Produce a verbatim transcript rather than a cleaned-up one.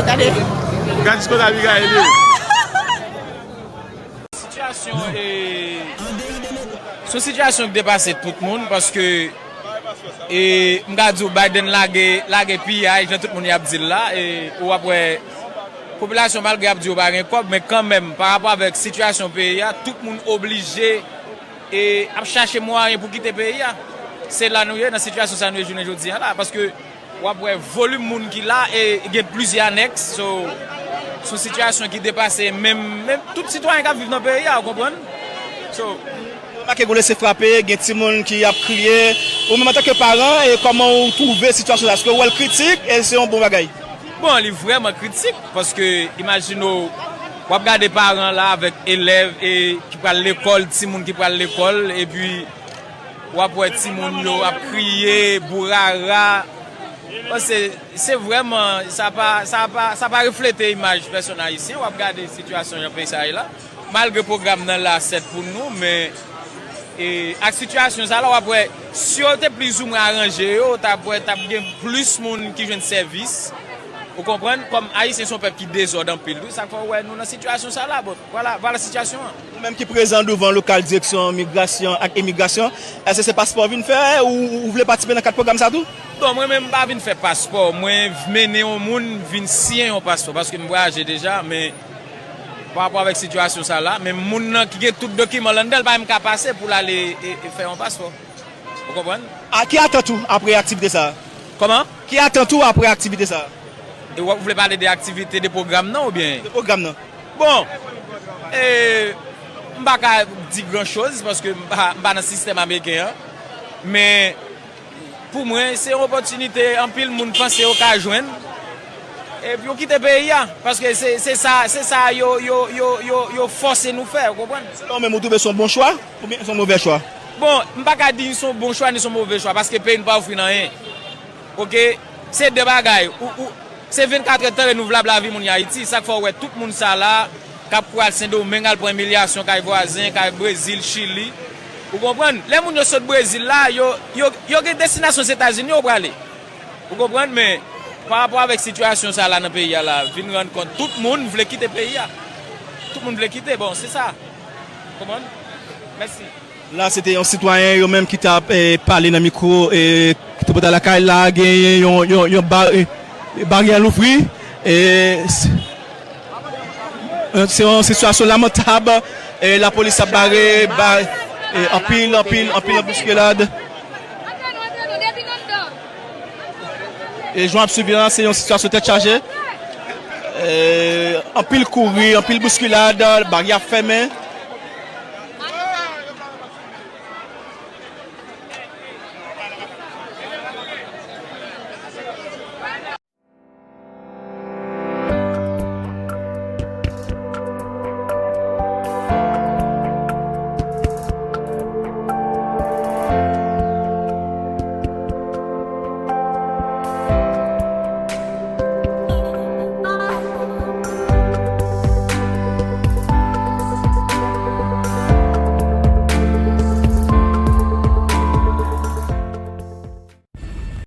Gade. Gad jis kote Abigail ye. Sitiyasyon, e, se yon sitiyasyon ki depase tout moun, paske, e, m ka di w, Biden lage, lage piyay, jan tout moun y ap di l la, e, ou ap wè, popilasyon, malgre y ap di yo pa gen kòb, men kanmenm, pa rapò avèk sitiyasyon peyi a, tout moun oblije, e, ap chache mwayen pou kite peyi a. Se la nou ye, nan sitiyasyon sa nou ye jounen jodi a la, paske w ap wè volim moun ki la, e gen plizyè anèks, so, se yon sitiyasyon ki depase menm, menm tout sitwayen k ap viv nan peyi a, ou konprann? So, remake gon lese frape, gen timoun ki ap kriye. Ou menm antanke paran, e kòman ou twouve sitiyasyon sa? Èske ou wè l kritik e se yon bon bagay? Bon, li vrèman kritik, paske imajine w, w ap gade paran la avèk elèv, e ki pral lekòl, timoun ki pral lekòl, epi w ap wè timoun yo ap kriye, bourara. Bon, se, se vrèman, sa pa, sa pa, sa pa reflete imaj pèsòn ayisyen. W ap gade sitiyasyon jan peyi sa ye la. Malgre pwogram nan la sèt pou nou, men, e, ak sitiyasyon sa la, w ap wè, si yo te plizoumwen aranje yo, w t ap wè, t ap gen plis moun ki jwenn sèvis. Ou konprann? Kòm ayisyen se yon pèp ki dezòd anpil tou, sa k fè w wè nou nan sitiyasyon sa la. Bon, vwala, vwala sitiyasyon an. Ou menm ki prezan douvan lokal direksyon migrasyon ak imigrasyon, èske se paspò w vin fè ou, ou vle patisipe nan kad pwogram sa tou? Bon, mwen menm m pa vin fè paspò, mwen mennen yon moun vin siyen yon paspò, paske m vwayaje deja, men pa rapò avèk sitiyasyon sa la, men moun nan ki gen tout dokiman l anndan l pa menm ka pase pou l ale e, e fè yon paspò. Ou konprann? A, ki atant ou apre aktivite sa a? Kòman? Ki atant ou apre aktivite sa a? E w ap vle pale de aktivite de pwogram nan oubyen? De pwogram nan. Bon, e, m pa ka di gran choz paske m pa, m pa nan sistèm ameriken an. Men, pou mwen, se yon opòtinite anpil moun panse yo ka jwenn. Epi yo kite peyi a. Paske se, se sa, se sa yo, yo, yo, yo, yo fòse nou fè, ou konprann? Selon ou menm, ou twouve se yon bon chwa oubyen se yon move chwa? Bon, m pa ka di se yon bon chwa ni se yon move chwa, paske peyi n pa ofri n anyen. Oke? Se de bagay. Ou, ou, se vennkat è tan renouvlab lavi moun Ayiti. Sa k fè w wè tout moun sa la k ap kouri al Sendomeng al pran imilyasyon kay vwazen, kay Brezil, Chili. Ou konprann? Lè moun yo sot Brezil la, yo, yo, yo gen destinasyon Ozetazini yo prale. Ou konprann? Men, pa rapò avèk sitiyasyon sa la nan peyi a la, vin rann kont tout moun vle kite peyi a. Tout moun vle kite. Bon, se sa. Konprann? Mèsi. La, se te yon sitwayen, yo menm ki t ap, eh, pale nan mikwo, eh, ki te pote lakay la, genyen yon, yon, yon ba-, eh, baryè louvri, eh, s-, eh, se yon sitiyasyon lamantab, eh, lapolis ap bare, ba-, eh, anpil, anpil, anpil, anpil bouskelad. E jan w ap swiv la, se yon sitiyasyon tèt chaje. Eh, anpil kouri, anpil bouskilad, baryè ap fèmen.